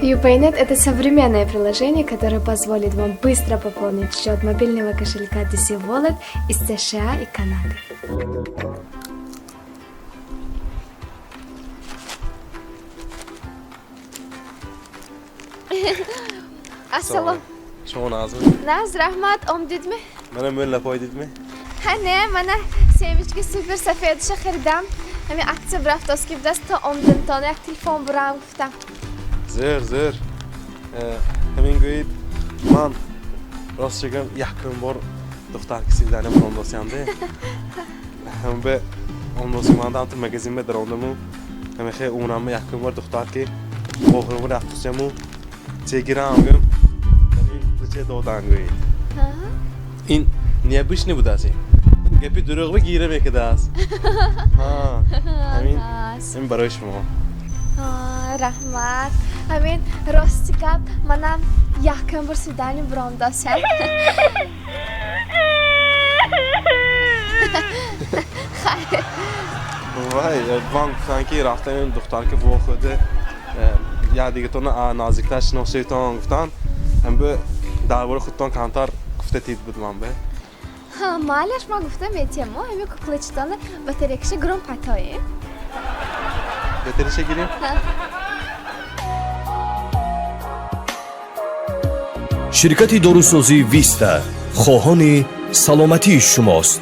UPayNet – это современное приложение, которое позволит вам быстро пополнить счет мобильного кошелька DC Wallet из США и Канады. Ассалом. Шумо нағзми? Нағз, раҳмат, омдидми? Мана мӯлла пойдидми? Ҳа, не, мана семечки супер сафедша харидам. Ҳами акция бурафтост, ки будаст, то омдимтон як телефон бурам гуфтам. Зӯр, зӯр. Ҳамин гӯед, ман рост гӯям, якум бор духтарки свидания буромдосиямде. Ҳамбе омдоси мандам ту магазин ме даромдаму ҳамихе умрам якум бор духтарки охирин бор рафтусияму чегирам гӯям, ҳамин куклача додан гӯед. Ин необычный будааст, ин гапи дурӯғ гира мекардааст. Ҳамин ин барои шумо. Раҳмат. Ҳамин рости гап, манам якум бор свидание буромдосиям. Хайр. Вай, ман гуфтам, ки рафтам духтарки вохӯрда, як дигатона наздиктар шиносоитон гуфтан, ҳамбе дар бораи худтон камтар гуфта тид буд ман бе. Майлаш, ман гуфта метиҳам, ҳами куклачитона батарейкаша гиром патоем. Батарейкаша гирем? Ширкати дорусозии Виста хоҳони саломатии шумост.